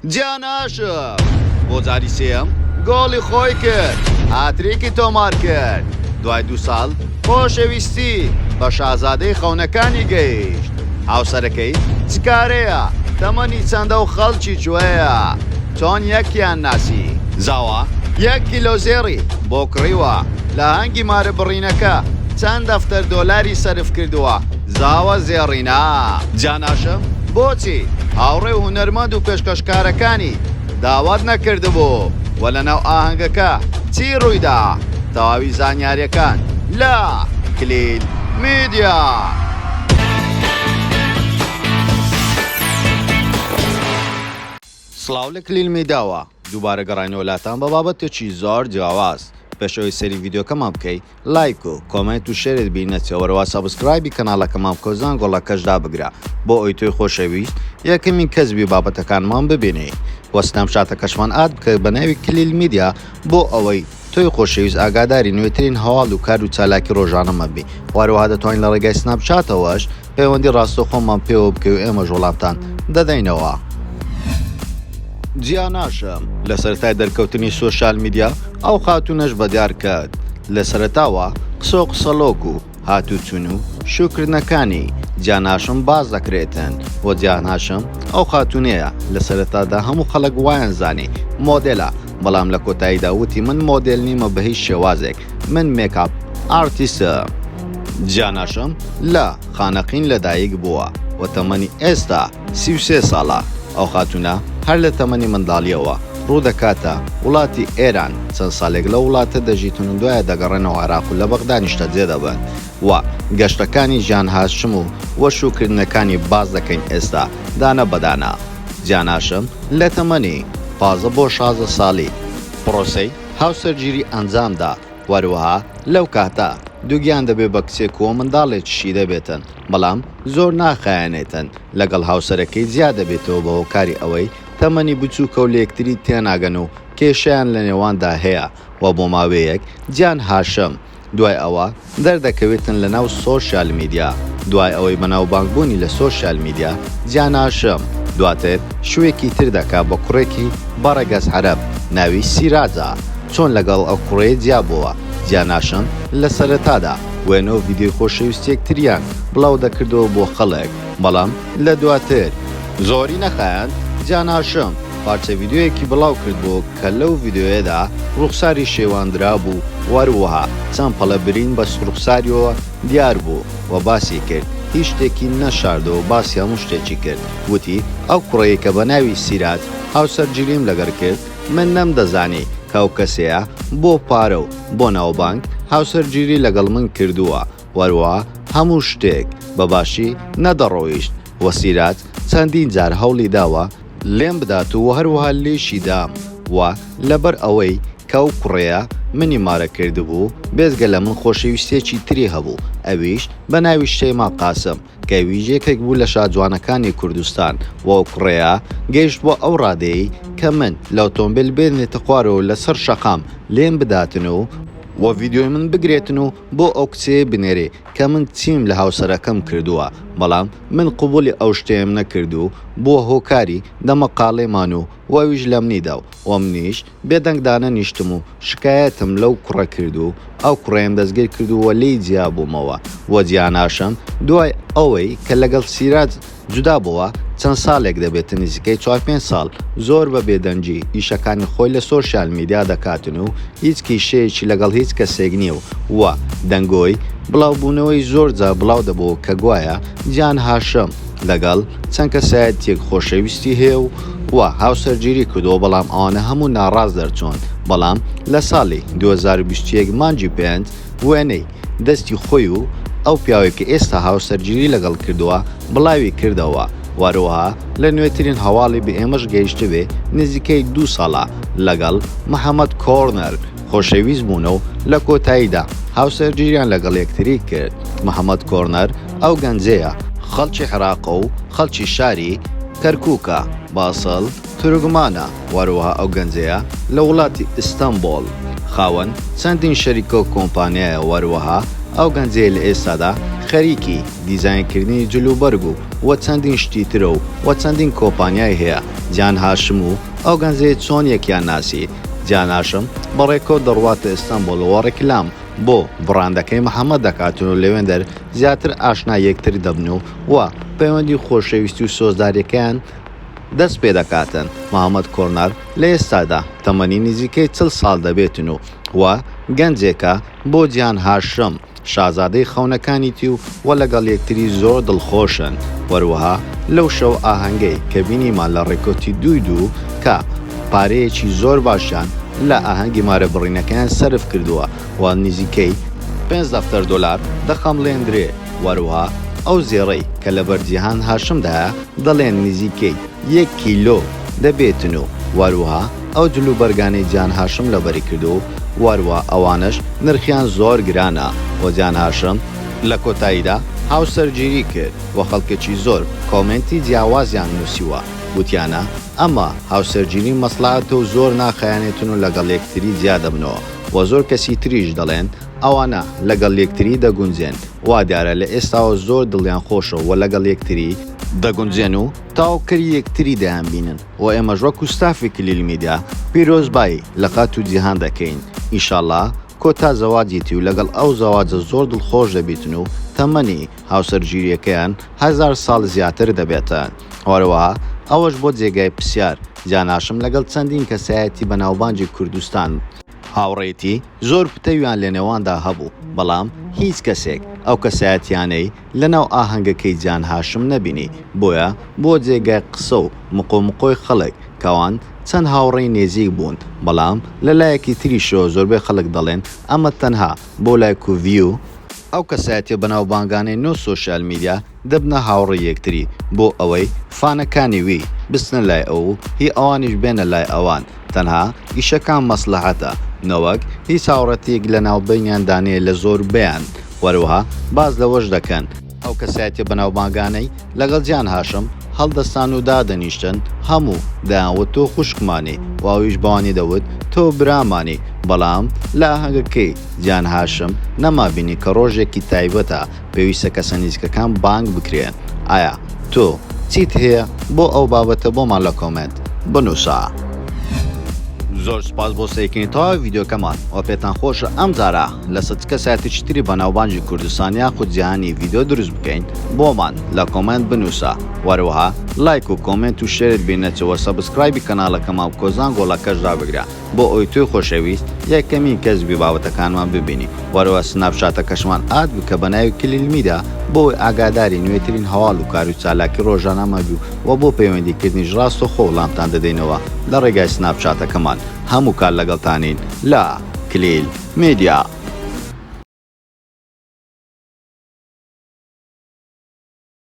جیان هاشم بۆ جاری سێیەم گۆڵی خۆی کرد، هاتریکی تۆمار کرد، دوای دوو ساڵ خۆشەویستی بە شازادەی خەونەکانی گەیشت، هاوسەرەکەی چ کارەیە، تەمەنی چەندە و خەڵکی کوێیە، چۆن یەکیان ناسی؟ زاوا یەک کیلۆ زێڕی بۆ کڕیوە، لە ئاهەنگی مارە بڕینەکە چەند دەفتەر دۆلاری سەرف کردووە، زاوە زێڕینە. جیان هاشم بۆچی هاوڕێ و هونەرمەند و پێشکەشکارەکانی داوات نەکردبوو و لەناو ئاهەنگەکە چی ڕوویدا؟ تەواوی زانیاریەکان لە کلیل میدیا. سڵاو لە کلیل میداوە دووبارە گەڕاینەوە لاتان بە بابەتێکی زۆر جیاواز پێش ئەوەی سەیری ڤیدیۆکەمان بکەی لایک و comment و share ت بیر نەچێ وەرەوە subscribe ی کەناڵەکەمان بکە و زەنگۆڵەکەش دابگرە بۆ ئەوی تۆی خۆشەویست یەکەمین کەس بی بابەتەکانمان ببینی وە سناپچاتەکەشمان add بکە بە ناوی کلیل میدیا بۆ ئەوەی تۆی خۆشەویست ئاگاداری نوێترین هەواڵ و کار و چالاکی ڕۆژانەمان بی وەهەروەها دەتوانین لە ڕێگای سناپچاتەوەش پەیوەندی ڕاستەوخۆمان پێوە بکەی و ئێمەش وەڵامتان دەدەینەوە. جیا ناشم لە سەرەتای دەرکەوتنی سۆشیال میدیا ئەو خاتوونەش بەدیار کەت لە سەرەتاوە قسە و قسەڵۆک و هاتوچون و شووکردنەکانی جیان هاشم باس دەکرێتن و جیان هاشم ئەو خاتوونەیە لە سەرەتادا هەموو خەڵک وایان زانی مۆدێلە بەڵام لە کۆتاییدا وتی من مۆدێل نیمە بە هیچ شێوازێک من makeup artist م. جیان هاشم لە خانەقین لەدایک بووە و تەمەنی ئێستا 33 ساڵە، ئەو خاتوونە هەر لە تەمەنی منداڵییەوە ڕوو دەکاتە وڵاتی ئێران، چەند ساڵێک لەو وڵاتە دەژیتن و دوایە دەگەڕێنەوە عێراق و لە بەغدا نیشتەجێ دەبن و گەشتەکانی جیان هاشم و و شووکردنەکانی باس دەکەین ئێستا دانە بە دانە. جیان هاشم لە تەمەنی 15 بۆ 16 ساڵی پڕۆسەی هاوسەرگیری ئەنجام دا، وەروەها لەو کاتە دووگیان دەبێ بە کچێک و منداڵێکیشی دەبێتن، بەڵام زۆر ناخایەنێتن لەگەڵ هاوسەرەکەی جیا دەبێتەوە بە هۆکاری ئەوەی تەمەنی بچووکە و لەیەکتری تێناگەن و کێشەیان لە نێواندا هەیە و بۆ ماوەیەک جیان هاشم دوای ئەوە دەردەکەوێتن لەناو سۆشیال میدیا دوای ئەوەی بەناوبانگ بوونی لە سۆشیال میدیا جیان هاشم دواتر شووێکی تر دەکا بە کوڕێکی بە ڕەگەز عەرەب ناوی سیراجە چۆن لەگەڵ ئەو کوڕەیە جیا بۆوە جیان هاشم لە سەرەتادا وێنە و ڤیدیۆی خۆشەویستی یەکتریان بڵاو دەکردەوە بۆ خەڵک بەڵام لە دواتر زۆری نەخایاند جیان هاشم پارچە ڤیدیۆیەکی بڵاو کردبۆوە کە لەو ڤیدیۆیەدا ڕوخساری شێواندرابوو و هەروەها چەند پەڵە برین بە ڕوخساریەوە دیار بوو و باسی کرد هیچ شتێکی نەشاردەوە و باسی هەموو شتێکی کرد وتی ئەو کوڕەی کە بە ناوی سیراج هاوسەرگیریم لەگەڵ کرد من نەمدەزانی کە ئەو کەسەیە بۆ پارە و بۆ ناوبانگ هاوسەرگیری لەگەڵ من کردووە وەروەها هەموو شتێک بە باشی نەدەڕۆیشت و سیراج چەندین جار هەوڵی داوە لێم بدات و هەروەها لێیشی دام و لەبەر ئەوەی کە ئەو کوڕەیە منی مارە کردبوو بێجگە لە من خۆشەویستیەکی تری هەبوو ئەویش بە ناوی شەیما قاسم کە ئەویش یەکێک بوو لە شاجوانەکانی کوردستان و ئەو کوڕەیە گەیشتبووە ئەو ڕادەیەی کە من لە ئۆتۆمبێل بێنێتە خوارەوە لەسەر شەقام لێم بداتن و و ڤیدیۆی من بگرێتن و بۆ ئەو کچەیە بنێرێ کە من چیم لە هاوسەرەکەم کردووە بەڵام من قبوڵی ئەو شتەیەم نەکرد و بووە هۆکاری دەمەقاڵێمان و و ئەویش لەمنی دا و منیش بێدەنگ دانەنیشتم و شکایەتم لەو کوڕە کرد و ئەو کوڕەیم دەستگیر کرد و لێی جیا بوومەوە و جیاناشم دوای ئەوەی کە لەگەڵ سیراج جودا بۆوە چەند ساڵێک دەبێت نزیکەی چوار پێنج ساڵ زۆر بە بێدەنگی ئیشەکانی خۆی لە سۆشیال میدیا دەکاتن و هیچ کیشەیەکی لەگەڵ هیچ کەسێک نیە و و دەنگۆی بڵاوبوونەوەی زۆر جار بڵاو دەبۆوە کە گوایە جیان هاشم لەگەڵ چەند کەسایەتیەک خۆشەویستی هەیە و و هاوسەرگیری کردووە بەڵام ئەوانە هەموو ناڕاست دەرچوون بەڵام لە ساڵی 2021 مانگی پێنج وێنەی دەستی خۆی و ئەو پیاوەی کە ئێستا هاوسەرگیری لەگەڵ کردووە بڵاوی کردەوە وەروەها لە نوێترین هەواڵی بە ئێمەش گەیشتبێ نزیکەی دوو ساڵە لەگەڵ محەمەد کۆرنەر خۆشەویست بوونە و لە کۆتاییدا هاوسەرگیریان لەگەڵ یەکتری کرد. محەمەد کۆرنەر ئەو گەنجەیە خەڵکی عێراقە و خەڵکی شاری کەرکوکە، بە ئەسڵ تورکمانە، وەروەها ئەو گەنجەیە لە وڵاتی ئیستەنبۆڵ خاوەن چەندین شەریکە و کۆمپانیایە، وەروەها ئەو گەنجەیە لە ئێستادا. خەریکی دیزاینکردنی جل و بەرگ و و چەندین شتی ترە و و چەندین کۆپانیای هەیە، جیهان هاشم و ئەو گەنجەی چۆن یەکیان ناسی؟ جیهان هاشم بە ڕێکەوت دەڕواتە ئیستەنبوڵ و ڕیکلام بۆ بڕاندەکەی محەمەد دەکات و لەوێندەر زیاتر ئاشنای یەکتر دەبن و و پەیوەندی خۆشەویستی و سۆزداریەکەیان دەست پێدەکاتن. محەمەد کۆرنار لە ئێستادا تەمەنی نزیکەی 40 ساڵ دەبێتن و و گەنجێکە بۆ جیهان هاشم شازادەی خەونەکانیتی و وە لەگەڵ یەکتری زۆر دڵخۆشن وەروەها لەو شەو ئاهەنگەی کە بینیمان لە ڕێکەوتی دووی دوو کە پارەیەکی زۆر باشیان لە ئاهەنگی مارە بڕینەکەیان سەرف کردووە و نزیکەی پێنج دەفتەر دۆلار دەخەمڵێندرێ وەروەها ئەو زێڕەی کە لەبەر جیهان هاشمدایە دەڵێن نزیکەی یەک کیلۆ دەبێتن و وەروەها ئەو جل و بەرگانەی جیهان هاشم لەبەری کردووە و وەروەها ئەوانەش نرخیان زۆر گرانە و جیهان هاشم لە کۆتاییدا هاوسەرگیری کرد و خەڵکێکی زۆر کۆمێنتی جیاوازیان نووسیوە وتیانە ئەمە هاوسەرگیری مەسڵەحەتە و زۆر ناخایەنێتن و لەگەڵ یەکتری جیا دەبنەوە و زۆر کەسی تریش دەڵێن ئەوانە لەگەڵ یەکتری دەگونجێن وا دیارە لە ئێستاوە زۆر دڵیان خۆشە و لەگەڵ یەکتری دەگونجێن و تەواوکەری یەکتری دەیانبینن و ئێمەش وەکو ستافی کلیل میدیا پیرۆزبایی لە خاتوو جیهان دەکەین ئیشاڵا کۆتا زەواجیتی و لەگەڵ ئەو زەواجە زۆر دڵخۆش دەبیتن و تەمەنی هاوسەرگیریەکەیان هەزار ساڵ زیاتر دەبێتن هەروەها ئەوەش بۆ جێگای پرسیار جیهان هاشم لەگەڵ چەندین کەسایەتی بەناوبانگی کوردستان هاوڕێیتی زۆر پتەویان لەنێواندا هەبوو، بەڵام هیچ کەسێک ئەو کەسایەتیانەی لەناو ئاهەنگەکەی جان هاشم نەبینی، بۆیە بووە جێگای قسە و مقۆمقۆی خەڵک کەوان چەند هاوڕێی نێزیک بوون، بەڵام لەلایەکی تریشەوە زۆربەی خەڵک دەڵێن ئەمە تەنها بۆ لایک و ڤیو، ئەو کەسایەتیە بەناوبانگانەی نۆ سۆشیال میدیا دەبنە هاوڕێی یەکتری بۆ ئەوەی فانەکانی وی بچنە لای ئەو و هی ئەوانیش بێنە لای ئەوان تەنها ئیشەکان مەسلەحەتە نەوەک هیچ هاوڕێتیەک لە ناوبەینیاندا نیە لە زۆربەیان وەروەها باس لەوەش دەکەن ئەو کەسایەتیە بەناوبانگانەی لەگەڵ جیان هاشم هەڵدەستان و دادەنیشتن هەموو دەیان وت تۆ خوشکمانی و ئەویش بەوانی دەوت تۆ برامانی بەڵام لە ئاهەنگەکەی جیان هاشم نەما بینی کە ڕۆژێکی تایبەتە پێویستە کەسە نزیکەکان بانگ بکرێن ئایا تۆ چیت هەیە بۆ ئەو بابەتە بۆمان لە کۆمێنت بنوسە. زۆر سوپاس بۆ سەیرکردنی تەواوی ڤیدیۆکەمان وە پێتان خۆشە ئەم جارە لەسەر چ کەسایەتێکی تری بەناوبانگی کوردستان یاخود جیهانی ڤیدیۆ دروست بکەین بۆمان لە کۆمێنت بنوسە وەروەها لایک و کۆمێنت و share ت بیر نەچێ وە subscribe ی کەناڵەکەمان بکەو زانگۆڵەکەش دابگرە بۆ ئەوەی تۆی خۆشەویست یەکەمین کەس بی بابەتەکانمان ببینی وەروە سناپ چاتەکەشمان add بکە بە ناوی کلیل میدیا بۆ ئەوەی ئاگاداری نوێترین هەواڵ و کارو چالاکی ڕۆژانەمان بی و بۆ پەیوەندی کردنیش ڕاستەوخۆ وڵامتان دەدەینەوە لە ڕێگای سناپ چاتەکەمان هەموو کات لەگەڵتانین لە کلیل میدیا.